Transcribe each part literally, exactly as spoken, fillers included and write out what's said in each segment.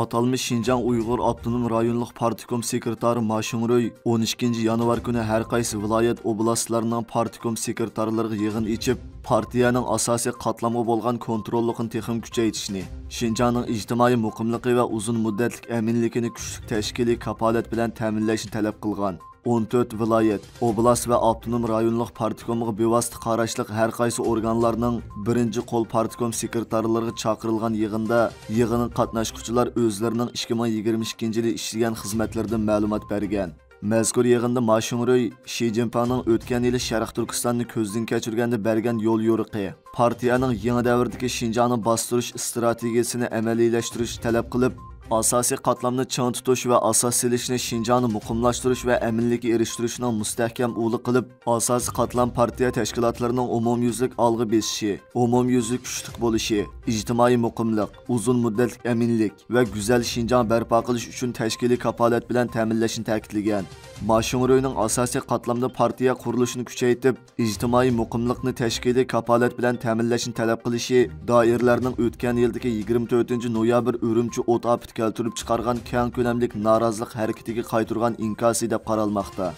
ئاتالمىش شىنجاڭ ئۇيغۇر ئاپتونوم رايونلۇق پارتكوم سېكرېتارى ما شۇڭرۇي ئون ئىككىنچى يانۋار كۈنى ھەر قايسى ۋىلايەت، ئوبلاستلارنىڭ پارتكوم سېكرېتارلىرىغا يىغىن ئېچىپ، پارتىيەنىڭ ئاساسىي قاتلامغا بولغان كونتروللۇقىنى تېخىمۇ كۈچەيتىشنى، شىنجاڭنىڭ ئىجتىمائىي مۇقىملىقى ۋە ئۇزۇن مۇددەتلىك ئەمىنلىكىنى كۈچلۈك تەشكىلىي كاپالەت بىلەن تەمىنلەشنى تەلەپ قىلغان. ئون تۆت ۋىلايەت، ئوبلاست ۋە ئاپتونوم رايونلۇق پارتكومغا بىۋاسىتە قاراشلىق ھەر قايسى ئورگانلارنىڭ بىرىنچى قول پارتكوم سېكرېتارلىرىغا چاقىرىلغان يىغىندا يىغىنغا قاتناشقۇچىلار ئۆزلىرىنىڭ ئىككى مىڭ يىگىرمە ئىككىنچى يىلى ئىشلىگەن خىزمەتلىرىدىن مەلۇمات بەرگەن. مەزكۇر يىغىندا ما شۇڭرۇي شى جىنپىڭنىڭ ئۆتكەن يىلى شەرقىي تۈركىستاننى كۆزدىن كەچۈرگەندە بەرگەن يول يورۇقى، پارتىيەنىڭ يېڭى دەۋردىكى شىنجاڭنى باستۇرۇش ئىستراتېگىيىسىنى ئەمەلىيلەشتۈرۈشنى تەلەپ قىلىپ، ئاساسىي قاتلامنى چىڭ تۇتۇش ۋە ئاساس سېلىشنى شىنجاڭنى مۇقىملاشتۇرۇش ۋە ئەمىنلىككە ئېرىشتۈرۈشنىڭ مۇستەھكەم ئۇلى قىلىپ، ئاساسىي قاتلام پارتىيە تەشكىلاتلىرىنىڭ ئومۇميۈزلۈك ئالغا بېسىشى، ئومۇميۈزلۈك كۈچلۈك بولۇشى، ئىجتىمائىي مۇقىملىق، ئۇزۇن مۇددەتلىك ئەمىنلىك ۋە گۈزەل شىنجاڭ بەرپا قىلىش ئۈچۈن تەشكىلىي كاپالەت بىلەن تەمىنلەشنى تەكىتلىگەن. ما شۇڭرۇينىڭ ئاساسىي قاتلامدا پارتىيە قۇرۇلۇشىنى كۈچەيتىپ، ئىجتىمائىي مۇقىملىقنى تەشكىلىي كاپالەت بىلەن تەمىنلەشنى تەلەپ قىلىشى دائىرىلەرنىڭ ئۆتكەن يىلدىكى يىگىرمە تۆتىنچى نويابىر ئۈرۈمچى ئوت ئاپىتى كەلتۈرۈپ چىقارغان كەڭ كۆلەملىك نارازىلىق ھەرىكىتىگە قايتۇرغان ئىنكاسى دەپ قارالماقتا.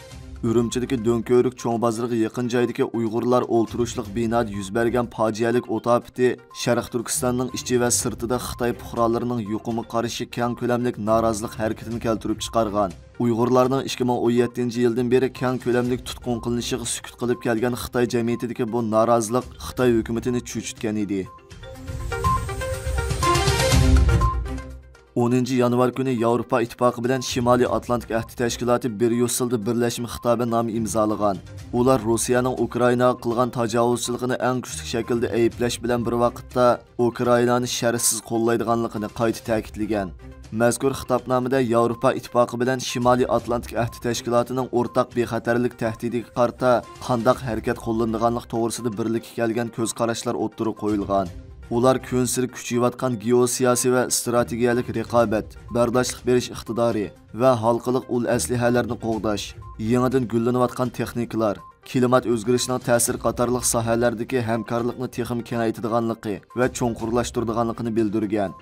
ئۈرۈمچىدىكى دۆڭكۆۋرۈك چوڭ بازىرىغا يېقىن جايدىكى ئۇيغۇرلار ئولتۇرۇشلۇق بىنادا يۈز بەرگەن پاجىئەلىك ئوت ئاپىتى شەرقىي تۈركىستاننىڭ ئىچى ۋە سىرتىدا خىتاي پۇقرالىرىنىڭ يۇقۇمغا قارشى كەڭ كۆلەملىك نارازىلىق ھەرىكىتىنى كەلتۈرۈپ چىقارغان. ئۇيغۇرلارنىڭ ئىككى مىڭ ئون يەتتىنچى يىلدىن بېرى كەڭ كۆلەملىك تۇتقۇن قىلىنىشىغا سۈكۈت قىلىپ كەلگەن خىتاي جەمئىيىتىدىكى بۇ نارازىلىق خىتاي ھۆكۈمىتىنى چۆچۈتكەن ئىدى. ئونىنچى يانۋار كۈنى ياۋروپا ئىتتىپاقى بىلەن شىمالىي ئاتلانتىك ئەھدى تەشكىلاتى بريۇسسېلدا بىرلەشمە خىتابەتنامە ئىمزالىغان. ئۇلار روسىيەنىڭ ئۇكرائىناغا قىلغان تاجاۋۇزچىلىقىنى ئەڭ كۈچلۈك شەكىلدە ئەيىبلەش بىلەن بىر ۋاقىتتا، ئۇكرائىنانى شەرتسىز قوللايدىغانلىقىنى قايتا تەكىتلىگەن. مەزكۇر خىتابنامىدە ياۋروپا ئىتتىپاقى بىلەن شىمالىي ئاتلانتىك ئەھدى تەشكىلاتىنىڭ ئورتاق بىخەتەرلىك تەھدىتىگە قارىتا قانداق ھەرىكەت قوللىنىدىغانلىقى توغرىسىدا بىرلىككە كەلگەن كۆز قاراشلار ئوتتۇرىغا قويۇلغان. ئۇلار كۈنسېرى كۈچىيىۋاتقان گېئوسىياسىي ۋە ئىستراتېگىيەلىك رىقابەت، بەرداشلىق بېرىش ئىقتىدارى ۋە ھالقىلىق ئۇل ئەسلىھەلەرنى قوغداش، يېڭىدىن گۈللىنىۋاتقان تېخنىكىلار، كىلىمات ئۆزگىرىشىنىڭ تەسىرى قاتارلىق ساھەلەردىكى ھەمكارلىقنى تېخىمۇ كېڭەيتىدىغانلىقى ۋە چوڭقۇرلاشتۇرىدىغانلىقىنى بىلدۈرگەن.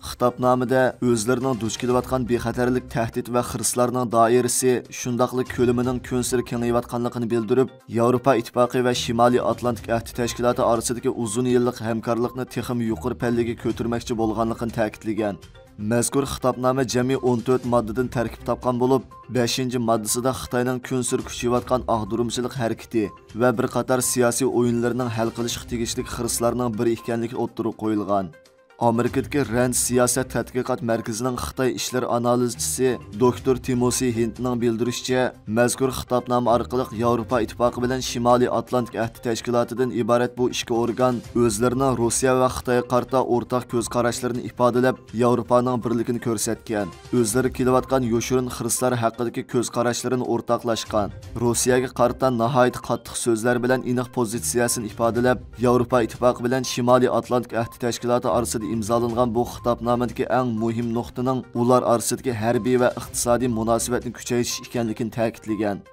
خىتابنامىدە ئۆزلىرىنىڭ دۇچ كېلىۋاتقان بىخەتەرلىك تەھدىت ۋە خىرىسلارنىڭ دائىرىسى، شۇنداقلا كۆلىمىنىڭ كۈنسېرى كېڭىيىۋاتقانلىقىنى بىلدۈرۈپ، ياۋروپا ئىتتىپاقى ۋە شىمالىي ئاتلانتىك ئەھدى تەشكىلاتى ئارىسىدىكى ئۇزۇن يىللىق ھەمكارلىقنى تېخىمۇ يۇقىرى پەللىگە كۆتۈرمەكچى بولغانلىقىنى تەكىتلىگەن. مەزكۇر خىتابنامە جەمئىي ئون تۆت ماددىدىن تەركىب تاپقان بولۇپ، بەشىنچى ماددىسىدا خىتاينىڭ كۈنسېرى كۈچىيىۋاتقان ئاغدۇرمىچىلىق ھەرىكىتى ۋە بىر قاتار سىياسىي ئويۇنلىرىنىڭ ھەل قىلىشقا تېگىشلىك خىرىسلارنىڭ بىرى ئىكەنلىكى ئوتتۇرىغا قويۇلغان. ئامېرىكىدىكى رەند سىياسەت تەتقىقات مەركىزىنىڭ خىتاي ئىشلىرى ئانالىزچىسى دوكتور تىموسى ھىنتنىڭ بىلدۈرۈشىچە، مەزكۇر خىتابنامە ئارقىلىق ياۋروپا ئىتتىپاقى بىلەن شىمالىي ئاتلانتىك ئەھدى تەشكىلاتىدىن ئىبارەت بۇ ئىككى ئورگان ئۆزلىرىنىڭ روسىيە ۋە خىتايغا قارىتا ئورتاق كۆز قاراشلىرىنى ئىپادىلەپ، ياۋروپانىڭ بىرلىكىنى كۆرسەتكەن. ئۆزلىرى كېلىۋاتقان يوشۇرۇن خىرىسلار ھەققىدىكى كۆز قاراشلىرىنى ئورتاقلاشقان. روسىيەگە قارىتا ناھايىتى قاتتىق سۆزلەر بىلەن ئېنىق پوزىتسىيەسىنى ئىپادىلەپ، ياۋروپا ئىتتىپاقى بىلەن شىمالىي ئاتلانتىك ئەھدى تەشكىلاتى ئارىسىدا ئىمزالانغان بۇ خىتابنامىدىكى ئەڭ مۇھىم نۇقتىنىڭ ئۇلار ئارىسىدىكى ھەربىي ۋە ئىقتىسادىي مۇناسىۋەتنى كۈچەيتىش ئىكەنلىكىنى تەكىتلىگەن.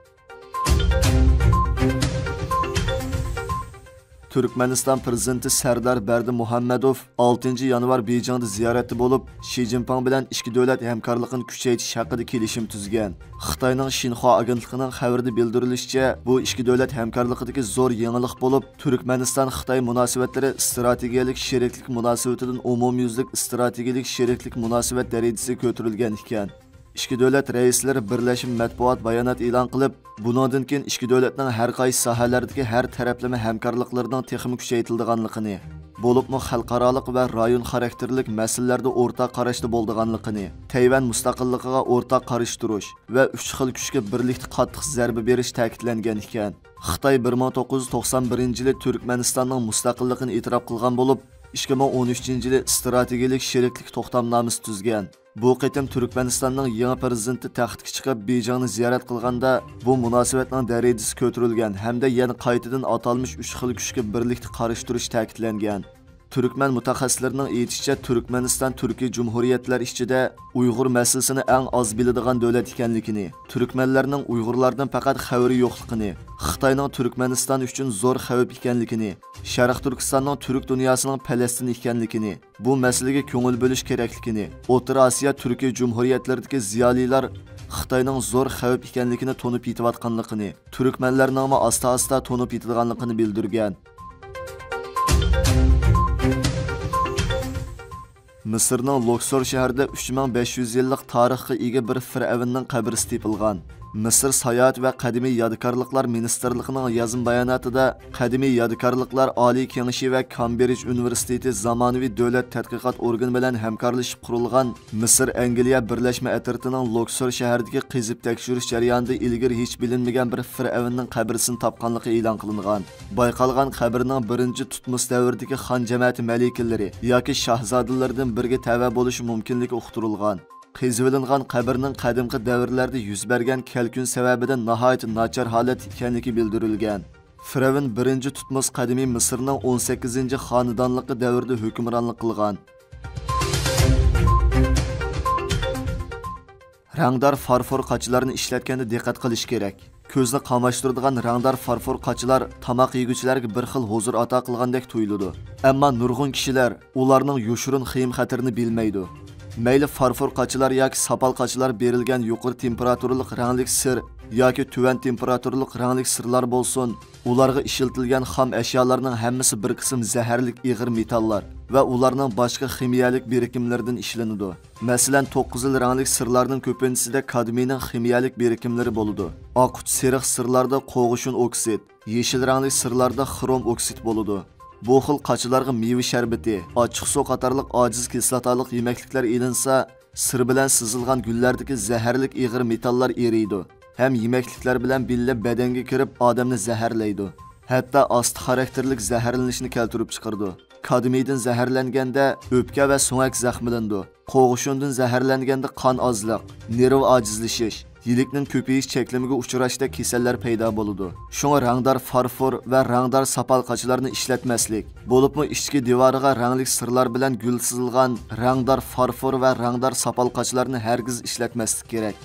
تۈركمەنىستان پىرېزىدېنتى سەردار بەردىمۇھەممەدوف ئالتىنچى يانۋار بېيجىڭدا زىيارەتتە بولۇپ، شى جىنپىڭ بىلەن ئىككى دۆلەت ھەمكارلىقىنى كۈچەيتىش ھەققىدە كېلىشىم تۈزگەن. خىتاينىڭ شىنخۇا ئاگېنتلىقىنىڭ خەۋىرىدە بىلدۈرۈلۈشىچە، بۇ ئىككى دۆلەت ھەمكارلىقىدىكى زور يېڭىلىق بولۇپ، تۈركمەنىستان خىتاي مۇناسىۋەتلىرى ئىستراتېگىيەلىك شېرىكلىك مۇناسىۋىتىدىن ئومۇميۈزلۈك ئىستراتېگىيەلىك شېرىكلىك مۇناسىۋەت دەرىجىسىگە كۆتۈرۈلگەن ئىكەن. ئىككى دۆلەت رەئىسلىرى بىرلەشمە مەتبۇئات بايانات ئېلان قىلىپ، بۇنىڭدىن كېيىن ئىككى دۆلەتنىڭ ھەر قايسى ساھەلەردىكى ھەر تەرەپلىمە ھەمكارلىقلىرىنىڭ تېخىمۇ كۈچەيتىلىدىغانلىقىنى، بولۇپمۇ خەلقئارالىق ۋە رايون خاراكتېرلىك مەسىلىلەردە ئورتاق قاراشتا بولىدىغانلىقىنى، تەيۋەن مۇستەقىللىقىغا ئورتاق قارشى تۇرۇش ۋە ئۈچ خىل كۈچكە بىرلىكتە قاتتىق زەربە بېرىش تەكىتلەنگەن ئىكەن. خىتاي بىر مىڭ توققۇز يۈز توقسان بىرىنچى يىلى تۈركمەنىستاننىڭ مۇستەقىللىقىنى ئېتىراپ قىلغان بولۇپ، ئىككى مىڭ ئون ئۈچىنچى يىلى ئىستراتېگىيەلىك شېرىكلىك توختامنامىسى تۈزگەن. بۇ قېتىم تۈركمەنىستاننىڭ يېڭى پىرېزىدېنتى تەختكە چىقىپ، بېيجىڭنى زىيارەت قىلغاندا، بۇ مۇناسىۋەتنىڭ دەرىجىسى كۆتۈرۈلگەن ھەمدە يەنە قايتىدىن ئاتالمىش ئۈچ خىل كۈچكە بىرلىكتە قارشى تۇرۇش تەكىتلەنگەن. تۈركمەن مۇتەخەسسىسلىرىنىڭ ئېيتىشىچە، تۈركمەنىستان تۈركىي جۇمھۇرىيەتلەر ئىچىدە ئۇيغۇر مەسىلىسىنى ئەڭ ئاز بىلىدىغان دۆلەت ئىكەنلىكىنى، تۈركمەنلەرنىڭ ئۇيغۇرلاردىن پەقەت خەۋىرى يوقلۇقىنى، خىتاينىڭ تۈركمەنىستان ئۈچۈن زور خەۋپ ئىكەنلىكىنى، شەرقىي تۈركىستاننىڭ تۈرك دۇنياسىنىڭ پەلەستىن ئىكەنلىكىنى، بۇ مەسىلىگە كۆڭۈل بۆلۈش كېرەكلىكىنى، ئوتتۇرا ئاسىيا تۈركىي جۇمھۇرىيەتلىرىدىكى زىيالىيلار خىتاينىڭ زور خەۋپ ئىكەنلىكىنى تونۇپ يېتىۋاتقانلىقىنى، تۈركمەنلەرنىڭمۇ ئاستا-ئاستا تونۇپ يېتىدىغانلىقىنى بىلدۈرگەن. مىسىرنىڭ لوكسور شەھىرىدە ئۈچ مىڭ بەش يۈز يىللىق تارىخقا ئىگە بىر فىرئەۋننىڭ قەبرىسى تېپىلغان. مىسىر ساياھەت ۋە قەدىمىي يادىكارلىقلار مىنىستىرلىقىنىڭ يازما باياناتىدا، قەدىمىي يادىكارلىقلار ئالىي كېڭىشى ۋە كامبرىج ئۇنىۋېرسىتېتى زامانىۋى دۆلەت تەتقىقات ئورگىنى بىلەن ھەمكارلىشىپ قۇرۇلغان مىسىر ئەنگلىيە بىرلەشمە ئەترىتىنىڭ لوكسور شەھىرىدىكى قېزىپ تەكشۈرۈش جەريانىدا ئىلگىرى ھېچ بىلىنمىگەن بىر فىرئەۋننىڭ قەبرىسىنى تاپقانلىقى ئېلان قىلىنغان. بايقالغان قەبرىنىڭ بىرىنچى تۇتموس دەۋرىدىكى خان جەمەتى مەلىكىلىرى ياكى شاھزادىلىرىدىن بىرىگە تەۋە بولۇشى مۇمكىنلىكى ئۇقتۇرۇلغان. قېزىۋېلىنغان قەبرىنىڭ قەدىمكى دەۋرلەردە يۈز بەرگەن كەلكۈن سەۋەبىدىن ناھايىتى ناچار ھالەتتە ئىكەنلىكى بىلدۈرۈلگەن. فىرئەۋن بىرىنچى تۇتموس قەدىمىي مىسىرنىڭ ئون سەككىزىنچى خانىدانلىقى دەۋرىدە ھۆكۈمرانلىق قىلغان. رەڭدار فارفور قاچىلارنى ئىشلەتكەندە دىققەت قىلىش كېرەك. كۆزنى قاماشتۇرىدىغان رەڭدار فارفور قاچىلار تاماق يېگۈچىلەرگە بىر خىل ھۇزۇر ئاتا قىلغاندەك تۇيۇلىدۇ. ئەمما نۇرغۇن كىشىلەر ئۇلارنىڭ يوشۇرۇن خېيىم خەتىرىنى بىلمەيدۇ. مەيلى فارفور قاچىلار ياكى ساپال قاچىلار بېرىلگەن يۇقىرى تېمپېراتۇرىلىق رەڭلىك سىر ياكى تۆۋەن تېمپېراتۇرىلىق رەڭلىك سىرلار بولسۇن، ئۇلارغا ئىشلىتىلگەن خام ئەشيالارنىڭ ھەممىسى بىر قىسىم زەھەرلىك ئېغىر مېتاللار ۋە ئۇلارنىڭ باشقا خىمىيەلىك بىرىكىملىرىدىن ئىشلىنىدۇ. مەسىلەن، توققۇز خىل رەڭلىك سىرلارنىڭ كۆپىنچىسىدە كادمىينىڭ خىمىيەلىك بىرىكىملىرى بولىدۇ. ئاق ئۇچ سېرىق سىرلاردا قوغۇشۇن ئوكسىد، يېشىل رەڭلىك سىرلاردا خروم ئوكسىد بولىدۇ. بۇ خىل قاچىلارغا مېۋە شەربىتى، ئاچچىقسۇ قاتارلىق ئاجىز كىسلاتالىق يېمەكلىكلەر ئېلىنسا، سىر بىلەن سىزىلغان گۈللەردىكى زەھەرلىك ئېغىر مېتاللار ئېرىيدۇ ھەم يېمەكلىكلەر بىلەن بىللە بەدەنگە كىرىپ، ئادەمنى زەھەرلەيدۇ. ھەتتا ئاستا خاراكتېرلىك زەھەرلىنىشنى كەلتۈرۈپ چىقىرىدۇ. كادمىيدىن زەھەرلەنگەندە ئۆپكە ۋە سۆڭەك زەخىملىنىدۇ. قوغۇشۇندىن زەھەرلەنگەندە قان ئازلىق، نېرۋا ئاجىزلىشىش، يىلىكنىڭ كۆپىيىش چەكلىمىگە ئۇچراشتەك كېسەللەر پەيدا بولىدۇ. شۇڭا رەڭدار فارفور ۋە رەڭدار ساپال قاچىلارنى ئىشلەتمەسلىك، بولۇپمۇ ئىچكى دىۋارىغا رەڭلىك سىرلار بىلەن گۈل سىزىلغان رەڭدار فارفور ۋە رەڭدار ساپال قاچىلارنى ھەرگىز ئىشلەتمەسلىك كېرەك.